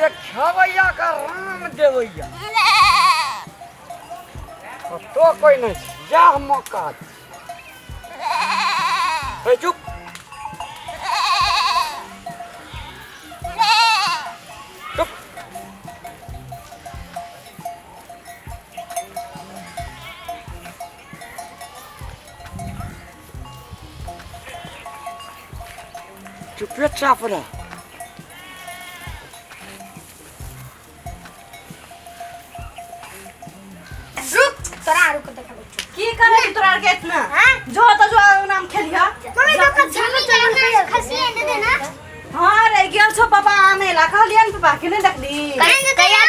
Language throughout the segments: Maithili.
जे खेबैया का राम देवैया कतौ कोई नहि छै इएह मौका छै। हे चुप चुप चुपे चाप रह रुक तोरा आरो के देखाबै छी की करे छी तोरा आरके इतना जो तो जो नाम खेलिहा मम्मी तो कच्चा चल खसी ने दे ना हाँ रे गेल छौ पापा आने ला कहलियन पापा के नहीं देखली कहिया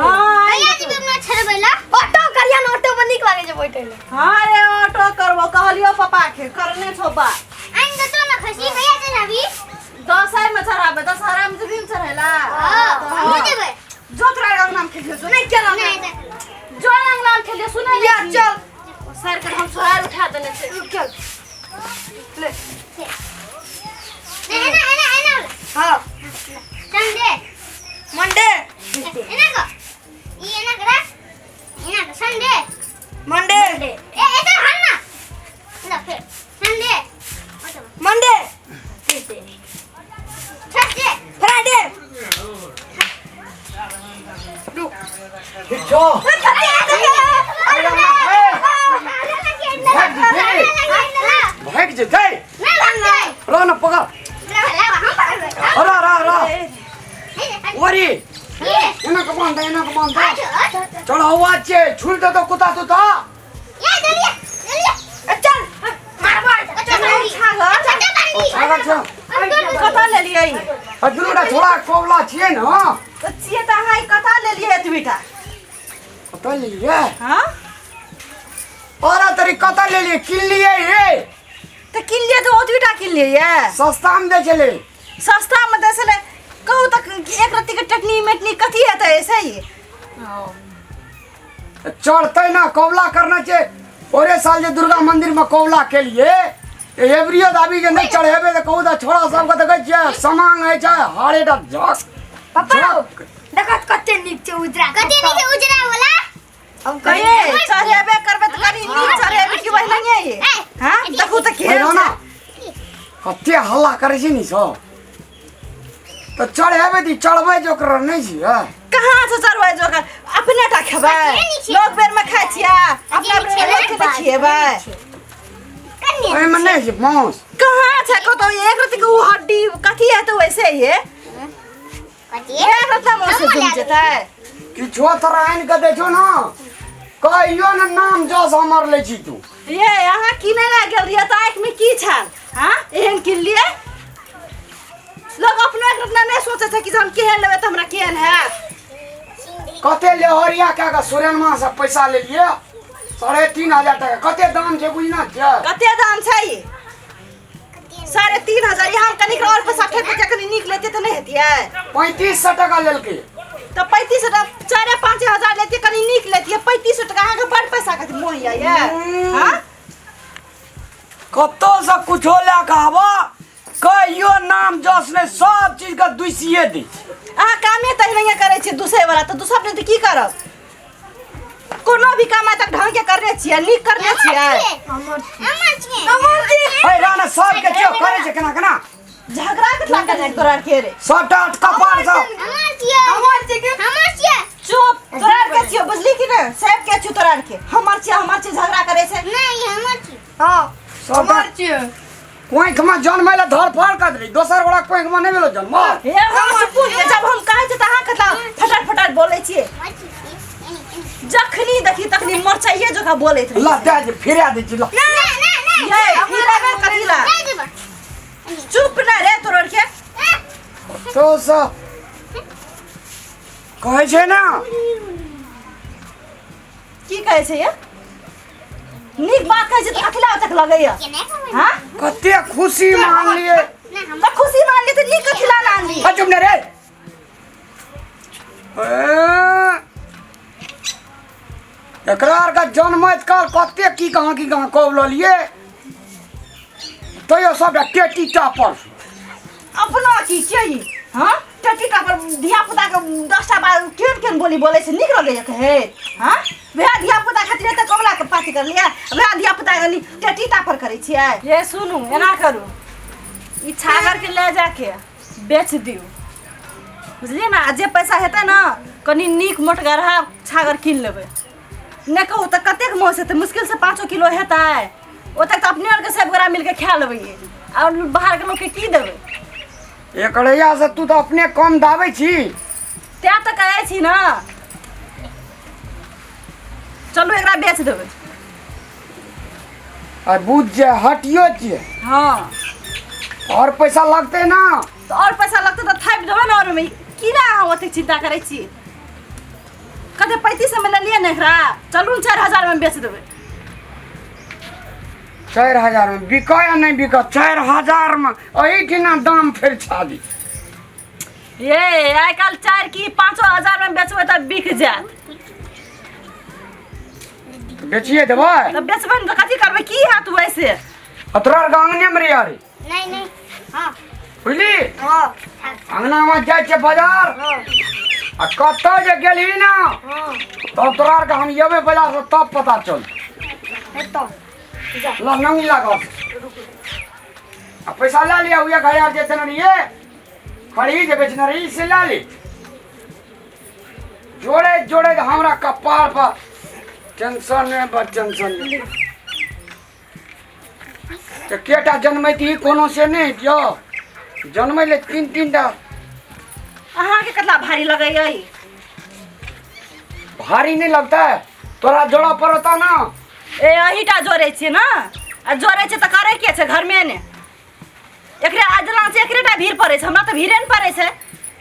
हाँ कहिया जेबे हमरा छड़बैला ऑटो करिया न ऑटो पर नीक लागे छै बैठे ले हाँ रे ऑटो करबो कहलियो पापा के करने छौ बा आइन दे तो ना खसी कहिया चढ़ाबी दशहरा में चढ़ाबे दशहरा में दिन चढ़ेला हां हमहु जेबै जो तोरा आर नाम खेलियो जो नहीं केला नहीं देखलो जो रंग नाम खेलियो सुनै या चल सर के हम सोहार उठा देने छै चल ले एना एना एना हां संडे मंडे एना को ई एना करा एना को संडे मंडे ए ए तो हन ना ला फिर संडे मंडे थर्सडे फ्राइडे ठीक छौ भागि जेतै रह न पकड़ अरे अरे अरे ओरी एना के बांध एना के बांध चल हवा छै छुल दे तो कुत्ता तुता चल छागल छौ कतऽ लेलियै आ दुनू टा छोड़ा कोबला छियै ने तऽ छियै तऽ अहाँ ई कतऽ लेलियै एतबीटा कतऽ लेलियै हाँ अरे तरी कतऽ लेलियै किनलियै रे तऽ किनलियै तऽ ओतबीटा किनलियै सस्तामे दै छलै सस्तामे दै छलै कहू तऽ एक रत्तीके चटनी मेटनी कथी हेतै ऐसे ही चढ़तै ना कबला करना छै ओरे साल जे दुर्गा मंदिर में कबला केलिए एबरियो दाबी जे नहि चढ़ेबै तऽ कहू तऽ छोड़ा सबके देखै छियै समांग होइ छै हारे टा झक पापा झक देखत कते नीक छै उजरा कते नीक छै उजरा वाला हम कहिए कहिए चढ़ेबे करबै तऽ कनि नीक चढ़ेबै कि वही नहीं है हाँ देखू तऽ ओहि केहन ना छै कते हल्ला करै छै नि सब तऽ चढ़ेबै तऽ चढ़बै जोकर नहि छियै कहाँ से चढ़बै जोकर अपने टा खेबै लोग बेर में खाइ छियै अपना बेर में लोग के नहि खिएबै ओहिमे नहि छै मांस कहाँ छै कतौ एक रत्ती के उ हड्डी कथी है तऽ वैसे ही है एक रत्ता मांस जुम जेतै किछो तोरा आनि कऽ दै छौ ने कहियो ने नाम जस हमर लै छी तू ये अहाँ किनै लए गेल रहियै तऽ आँखिमे की छल हाँ एहन किनलियै लोग अपनो एक रत्ना नहि सोचै छै कि जे हम केहन लेबै तऽ हमरा केहन हैत कते लेहरिया कए कऽ सुरेनमा से पैसा लेलियै 3500 टाका कते दाम छै बुझना छै कते दाम छै ई? 3500 यहाँ हम कनिक और पैसा ठेक के कनि नीक लेतियै तऽ नहि हेतियै 3500 टाका लेलकै तऽ 3500 टाका 4-5 हजार लेतियै कनि नीक लेतियै 3500 टाका अहाँके बड़ पैसा खातिर मोह यऽ ये हाँ कतौसँ कुछो लए कऽ आबऽ कहियो नाम जस नहि सब चीजके दुसिए दै छै अहाँ कामे तऽ एनाहिए करै छियै दूसरे वाला तऽ दोसर दिन तऽ की करब कोनो भी काम आइ तक ढंग के करने छियै नीक करने छियै हे राना सबके केओ करै छै केना केना झगड़ा कतला करै तोरा आर के रे सबटा कपार सब चुप तोरा आर के छियो बुझली कि ने सब के छियो तोरा आर के हमर छियै हमर छियै झगड़ा करै छै हां सबटा छियै कोइखमे जन्मै लए धड़फड़ कर देली दोसर गोरा कोइखमे नहि भेलो जन्म हे हम सुकून के जब हम कहै छियै तऽ अहाँ कतला फटाफट फटाफट बोलै छियै जखनी देखी तखनी मरचाइए जकाँ बोलैत रहै ला दे जे फिरा दै छी ला ये फिराबे कथी ला चुप ना रे तोरा आर के तो सब कहै छै ने की कहै छै ये नीक बात कहै छै तऽ कथी ला ओतेक लगैया हाँ कते खुशी मानलियै तऽ खुशी मानली तऽ नीक कथी ला मानली आ चुप ने रे ए, एकरा आरके जनमैत काल कते की कहाँ कब ललियै तैयो सबटा टेटी टापर अपना की छियै ई? हाँ टटीटा पर धिया पुता के 10टा बार केहन केहन बोली बोलै छै, नीक लगैया कहै? हाँ वएह धिया पुता खातिर एते कमला के पाती करलियै, वएह धिया पुता के टटीटा पर करै छियै। ये सुनू, एना करू, ई छागर के ले जाके बेच दियौ, बुझलियै ने? आ जे पैसा हेतै ने कनि नीक मोटगरहा छागर कीन लेबै। नहि कहू तऽ कतेक मांस हेतै, मुश्किल से 5 किलो हेतै, ओतेक तऽ अपने आरके सब गोरा मिलके खा लेबै, आओर बाहरके लोकके की देबै? एकड़ैया से तू तऽ अपने कम दाबै छी। तैं तऽ कहै छी ने, चलू एकरा बेच देबै। आ बुझ जे हटियो छियै। हाँ और पैसा लगतै ना? तऽ और पैसा लगतै तऽ थापि देबै ने। और ओहिमे की ने अहाँ ओतेक चिन्ता करै छी? कते 35 मे लेलियै ने एकरा, चलू ने 4000 मे बेच देबै। 4000 में बिको या नहीं बिको, 4000 में एहिठिना दाम फेर छाली। ये आइ काल्हि 4 की 5 हजार में बेचबै तऽ बिक जायत। बेचिए देबै। तऽ बेचबै ने तऽ कथी करबै, की हैत वैसे? आ तोरा आरके अंगने में रही अरे। नहीं नहीं, हाँ। बुझली? हाँ। अंगना में जाइ छै बाजार आ कतऽ जे गेलही ना, तब तोरा आरके हम एबै बाजार से तब पता चल। हेतौ। ल नंगी लागल आ पैसा लए लिअ, ओ 1000 जे देने रहियै, खड़ी जे बेचने रही से लए ली। जोड़े जोड़े हमरा कपार पर टेंशन है, बड़ टेंशन। तऽ केटा जनमैती कोनो से नहि दियौ, जनमै ले तीन तीन टा। अहाँके कतला भारी लगैया ई? भारी नहीं लगता है, तोरा जोड़ा पड़ता ना। ए अहीटा जोड़ै छियै ने, आ जोड़ै छै तऽ करै के छै घरमे ने? एकरे अजला छै, एकरे टा भीड़ पड़ै छै, हमरा तऽ भीड़े ने पड़ै छै।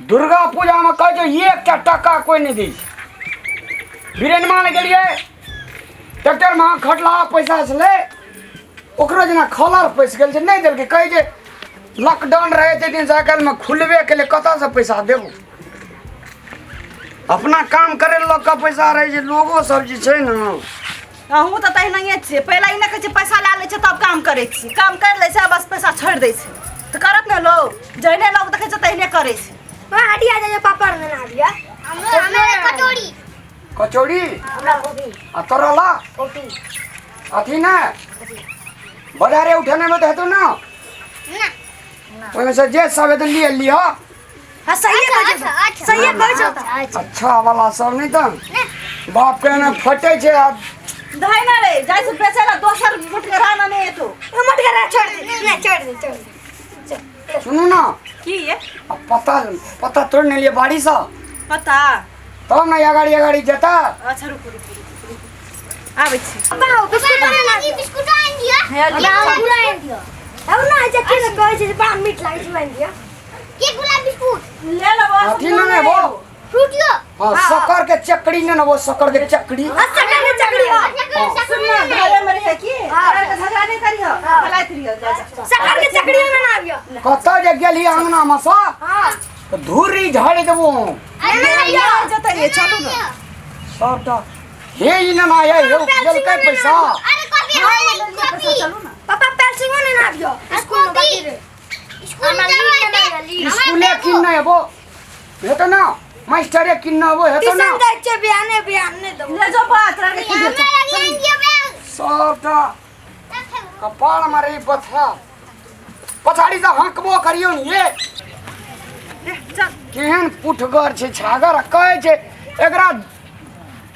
दुर्गा पूजा में कहै छै एकटा टका कोई नहीं दै छै। बीरेन मान गेलियै, ट्रैक्टर में खटला पैसा छलै, ओकरो जेना खलर पैसि गेल छै, नहि देलकै। कहै छै लॉकडाउन रहै ताहि दिन से आइ काल्हिमे खुलबे केलै, कतऽसँ पैसा देबो? अपना काम करे लोकके पैसा रहै छै, लोगो सब जे छै ने। अहूँ तऽ तहिनाए छियै, पहिले ई नहि कहै छै पैसा लए लै छै तब काम करै छी, काम करि लै छै बस पैसा छोड़ि दै छै, तऽ करत ने लोग? जहने लोग देखै छै तहिने करै छै। वहाँ हटिया जाइए, पापड़ लेना हटिया। हमरा कचौड़ी। कचौड़ी। हमरा गोभी। आ तोरा ला? रोटी। अथी ने बाजारे उठेने में तऽ हेतौ ना? ना। ओहिमे से जे सब हेतै लिए लिह। हाँ सही कहै अच्छा छौ। अच्छा। सही कहै छौ। अच्छा अच्छा। अच्छा वाला सब नहि तऽ बाप के ने फटै छै आ। धै ना रे, जाइ छै बेचै ला दोसर मोटगरा ने नहि एतौ। मोटगरा छोड़ दे, नहीं छोड़ दे, छोड़ दे। सुनू ना। की ये? आ पत्ता पत्ता तोड़ि ने लिए बाड़ीसँ। पता। तब ने अगाड़ी अगाड़ी जेता। अच्छा रुकू रुकू रुकू रुकू, आबै छी। पापा हो बिस्कुट हमरा लेना। लगी बिस्कुट आनि दिअ। हे लिअ। पूरा आनि दियौ। अब ना जे के कहै छै जे बड़ा मीठ लागै छै, आनि दियौ। के गुलाब बिस्कुट? ले लेबो। अथी ने नेबो। फ्रूटियो। हाँ शक्कर के चकड़ी ने नेबो, शक्कर के चकड़ी। हाँ शक्कर के चकड़ी, हाँ। सुन ना, घरे में रहिए की हाँ। घरे के झगड़ा नहीं करियो, खेलाइत रहियो, जा जा। शक्कर के चकड़ी में ना आबियो। कतऽ जे गेली अंगना में से हाँ। तऽ धूरी झाड़ि देबो। ले जतै ये, चलू ने। सबटा हे ई ने ना ये हे उपजलकै पैसा। अरे कॉपी है, कॉपी। चलू ना। पापा पेंसिल ने ना आबियो स्कूल में बाकी रे। स्कूल में जाबै। स्कूले किन एबो हेतौ ना, मास्टरे किन एबो हेतौ ना। ट्यूशन जाइ छै बिहाने बिहाने देबो। ले जो बात रह के। हमरा लगी आनि दिअ बैग। सबटा कपाल मारे बथा पछाड़ी से हकबो करियौ ने ये। चल। केहन पुठगर छै छागर, आ कहै छै एकरा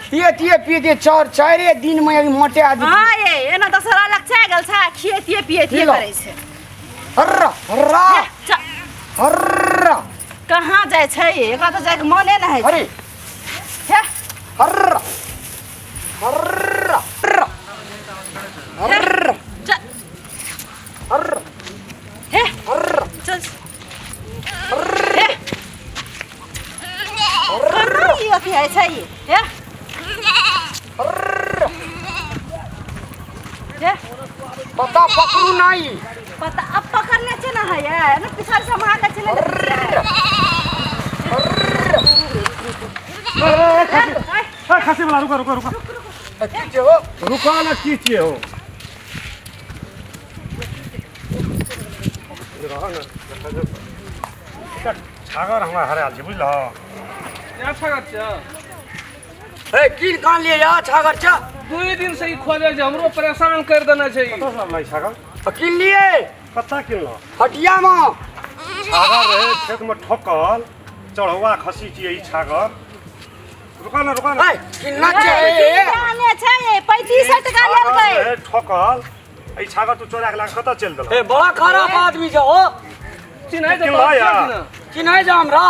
खिएतिए पिएतिए चार चारे दिन में अभी मोटे आदमी। हाँ ये एना दशहरा लग छै गेल छै, खिएतिए पिएतिए की लो? करै छै। हर्रा हर्रा। चल। हर्रा। कहाँ जाइ छै ये? एकरा तऽ जाइके मने नहि होइ छै। अरे। हे। हर्रा हर्रा हर्रा हर्रा। चल। हर्रा। हे। हर्रा। चल। हे, कहाँ ई अथी होइ छै ई? हे हे। पता पकड़ू नहीं। पता अब पकड़ने छै ने है ये ना, पिछाड़ से हम अहाँके चले। ए, खांसी वाला, रुका रुका रुका। की छै हो? रुका ना, की छियै हो? छागर हमरा हरायल छै बुझलह। या छागर छै। ए कीन कान लिए या छागर छ। 2 दिन से ई खोजे छै, हमरो परेशान कर देने छै ई। कतऽ से अनलै छागर? कीन लिए। कतऽ किनलह? हटिया में। छागर रहे खेत में ठोकल, चढ़ौआ खसी छियै ई छागर। रुका ना रुका ना। ए किन्ना छै? आने छै 35 टका लेलकै। रहे ठोकल, ई छागर तू चोरा के लाके कतऽ चलि देलह? ए बड़ा खराब आदमी छ हो। चिन्है छै किनलह या? चिन्है छ हमरा।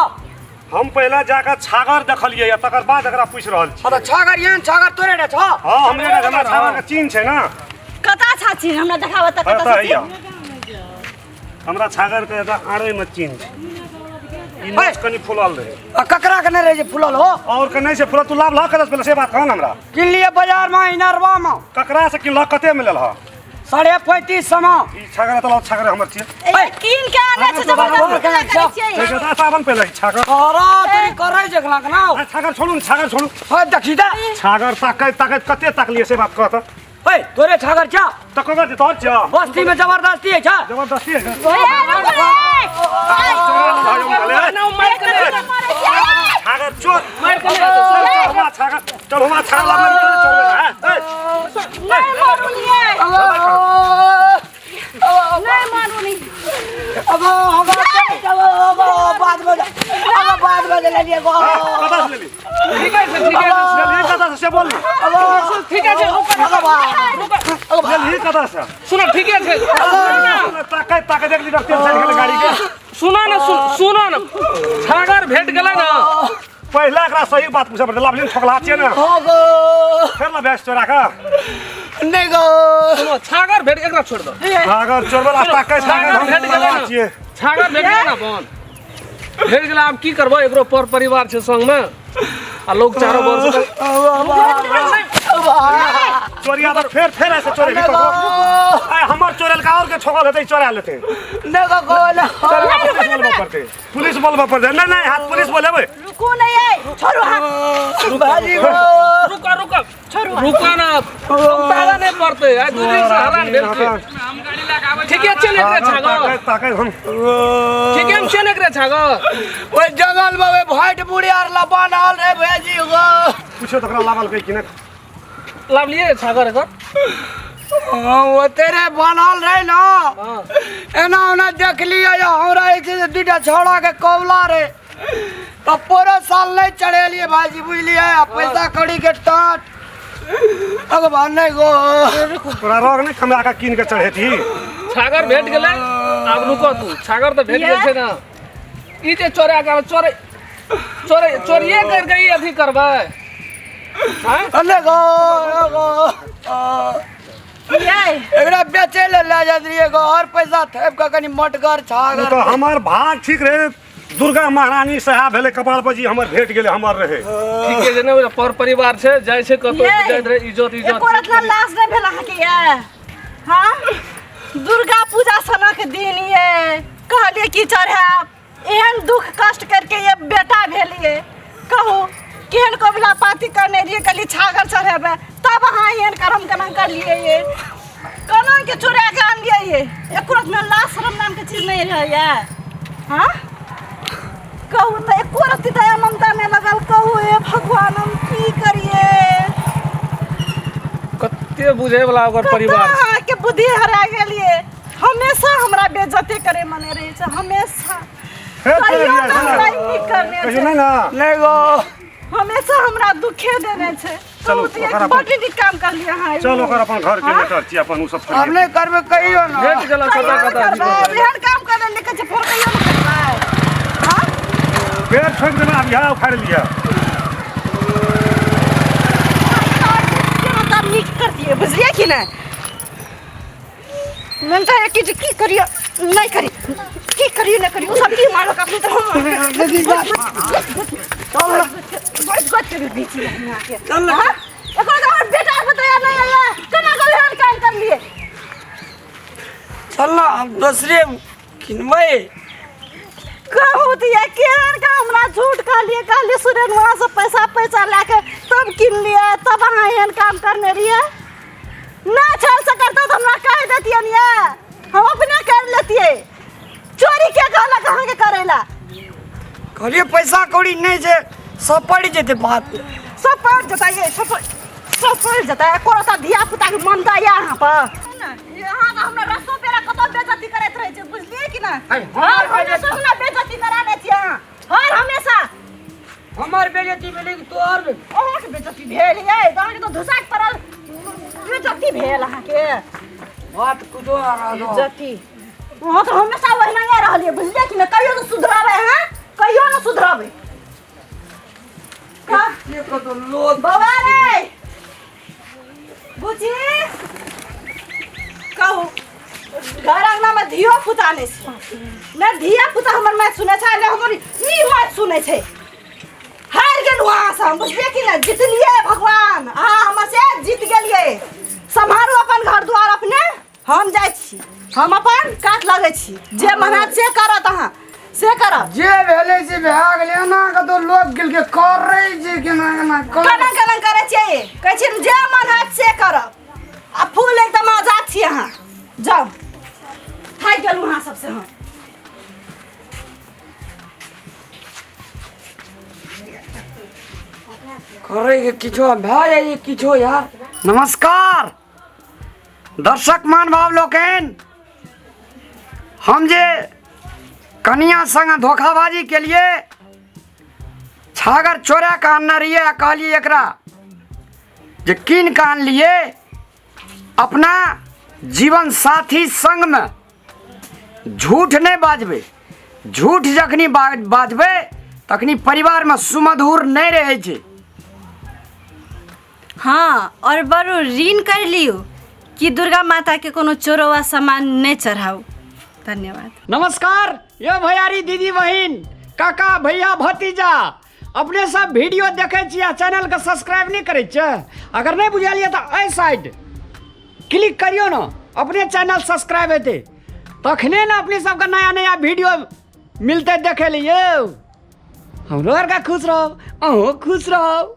हम पहले जाकर छागर देखलियै तकर बाद एकरा पूछि रहल छी। तऽ छागर एहन छागर तोरे ने छ? हाँ हमरे ने, हमरा छागर के चिन्ह छै ना। कता छा चिन्ह? हमरा देखाबऽ तऽ कता छै। हमरा छागर के आड़े में चिन्ह छै। ई नोच कनी फुलल रहे। आ ककरा के नहि रहे जे फुलल हो? और के नहि छै फुलल। तू लाभ लह कतऽ से पहिले से बात कह ना हमरा। किन लिए बाजार में इनरवा में। ककरा से किनलह, कते मिलल ह? 35.5 में। ई छागर तऽ छागर हमर छियै। ए किन के आने छै जबरदस्ती करै छियै। सावन पहिले छागर। तोरा तोरी करै छै एकला के ना। छागर छोड़ू न, छागर छोड़ू। हां देखी त। छागर ताकैत ताकैत कते ताकलियै से बात कह त। ए तोरे छागर छ? त ककर छै? तोहर छ? बस्ती में जबरदस्ती है छ? जबरदस्ती है। छागर चोर मार के ले छागर चल हम छागर लाबे चल। नहीं मारूनी नहीं मारूनी। अब हम अब बाद में अब बाद में ले लिए गो। कता से लेली? ठीक है ठीक है लेली कता से से बोल। ठीक है अब लेली कता से? सुनो ठीक है ताके ताके देख ली तेल चढ़ गेल गाड़ी के। सुनो ना सुनो ना, छागर भेट गेलै ना। पहला एकरा सही बात पूछे पड़तै। लाभलिन ठोकला छियै ना। हो गो फेर ला बैस चोरा के नहीं गो। सुनो छागर भेट एकरा छोड़ दो। छागर चोरबला ताके छागर भेट गेलै ना। छागर भेट गेलै ना बन भेट गेलै। आब की करबै, एकरो पर परिवार छै संग में आ लोग चारो बरस चोरिया त फेर फेर ऐसे चोरी भी करो। ए हमर चोरल का और के ठोकल हेतै चोरा लेतै। नहीं गो गोला पुलिस बोलबे पड़तै, पुलिस बोलबे पड़तै। नहीं नहीं हाथ पुलिस बोलेबै। रुकू नहीं है, छोड़ो हाथ। भाजी गो रुको रुको छोड़ो रुको ना, ताला नहीं पड़तै। आ 2 दिन से हरान भेल छै। हम गाड़ी लगाबै ठीक है चल एकरे छागर ताके हम ठीक है हम चल एकरे छागर। ओइ जंगल में भाट बुढ़ी आर ला बनल रे भाजी गो। पूछो तकरा लावल के कि नै लाभ लिए छागर एकर? हां वो तेरे बनल रहे ना। एना ओना देख लिया हमरा जे 2टा छौड़ा के कौला रे त पूरा साल नहीं चढ़ेलिए भाईजी बुझलिए। आ पैसा कौड़ी के टाट भगवान नहीं गो। तोरा रोग नहीं खमरा के कीन के चढ़ेती। छागर भेट गेलै आब रुको तू। छागर त भेट गेल छै ना। ई जे चोरा के चोरे चोरे चोरिए कर के ई अथी करबै। हां अरे गो गो एकरा बेचे ले ले जात रहिए गो और पैसा थेप के कनी मोटगर छागर। तो हमर भाग ठीक रहे, दुर्गा महारानी साहब भेलै कपाल पर जी हमर भेट गेलै हमर रहे। ठीक है ने पर परिवार छै जाइ छै कतौ जाइत रहे इज्जत इज्जत। एको रत्ना लाश नहि भेल अहाँके ये? हां दुर्गा पूजा सनक दिन ये कहलिए की चढ़ायब, एहन दुख कष्ट करके ये बेटा भेलिए। कहू केहन कबला पाती करने रहिए, कहलिए छागर चढ़ेबै तब अहाँ एहन करम केना करलिए ये? केना के चोरा के आनलिए ये? एको रत्ना लाश शरम नाम के चीज नहीं रहे ये। हाँ कहू तो एको रत्ती दया ममता नहीं लगल। कहू हे भगवान हम की करिए? कते बुझे वाला ओकर परिवार अहाँ के बुद्धि हरा गेलिए। हमेशा हमरा बेइज्जती करे मने रहे छै हमेशा। कहियो हमरा नीक करने छै ना नहीं गो, हमेशा हमरा दुखे देने छै। चलो बड नीक काम कर लिया अहाँ। चल ओकर अपन घर के लेटर छी अपन उ सब हम नहीं करबै कहियो ना। भेट गेल छोटा कता एहन काम करे लिखे छै फेर कहियो ना करबै। हां पेड़ ठोक देबै आब यहाँ उखाड़ लिया। केना नीक कर दिए बुझलिए कि नहीं? मन चाहे कि की करियो नहीं करी, की करियो नहीं करियो, सब की मारो कखनी तो हम चल गोट गोट के बीच में आके चल। हां एकरा तो हमर बेटा बताया नहीं आया केना के एहन काम कर लिए? चल ना हम दूसरे किनबै। कहू तऽ ये केहन के हमरा झूठ कहलिए, कहलिए सुरेन वहाँ से पैसा पैसा लए के तब किन लिए, तब अहाँ एहन काम करने रहिए। ना छल से करता तो हमरा कह देतियन ये, हम अपने कर लेतिए। चोरी के कहलक अहाँके करै ला? कहलियै पैसा कौड़ी नहि छै, सब पड़ि जेतै बात। सब पड़ि जेतै ये, सब सब पड़ि जेतै। एको धिया पुता के मन दैया अहाँ पर। अहाँ तऽ हमरा रसो पेड़ा कतौ बेइज्जती करैत रहै छै, बुझलियै कि नहि? हर हमेशा हमरा बेइज्जती करा दै छी अहाँ, हर हमेशा। हमर बेइज्जती भेलै कि तोहर? अहाँके बेइज्जती भेल यै, तऽ अहाँके तऽ धुसाक पड़ल बेइज्जती भेल अहाँके। बात कुछो बेइज्जती। अहाँ तऽ हमेशा ओहिनाए रहलियै, बुझलियै कि नहि? कहियो तऽ सुधरबै अहाँ, कहियो नहि सुधरबै। बौआ रे, बुची, कहू, घर अङ्गनामे धियो पुता नहि छै ने, धिया पुता हमर माय सुनै छै ने हमर ई माय सुनै छै। हारि गेलहुँ अहाँसँ हम, बुझलियै कि नहि? जितलियै भगवान, अहाँ हमर से जीत गेलियै। सम्हारू अपन घर द्वार अपने, हम जाइ छी, हम अपन काट लगै छी। जे मन हैत से करत अहाँ, से करब। जे भेलै से भए गेलै। एना कतौ लोक गेलकै करै छै केना केना केना केना करै छियै? कहै छियै जे मन हैत से करब, आ फूल एकदम आजाद छी अहाँ। जाउ, थाकि गेलहुँ अहाँ सबसँ हम। करै के किछो भए जाइ किछो यार। नमस्कार दर्शक मान भाव लोकनि, हम जे कनिया संग धोखाबाजी केलिए, छागर चोरा के आनने रहिए आ कहलिए एकरा जे कीन के आनलिए अपना जीवन साथी संगमे झूठ नहि बाजबै। झूठ जखनी बाजबै तखनी परिवारमे सुमधुर नहि रहै छै। हाँ, और बड़ो ऋण कर लियौ कि दुर्गा माता के कोनो चोरवा सामान नहीं चढ़ाऊ। धन्यवाद। नमस्कार यो भैयारी दीदी बहिन काका भैया भतीजा, अपने सब वीडियो देखे छी आ चैनल के सब्सक्राइब नहीं करे छियै? अगर नहीं बुझल ये तो एहि साइड क्लिक करियो ना, अपने चैनल सब्सक्राइब हेतै तखने ने अपने सबके नया नया वीडियो मिलते देखे लिए। हमरो आरके खुश रहब, अहूँ खुश रहब।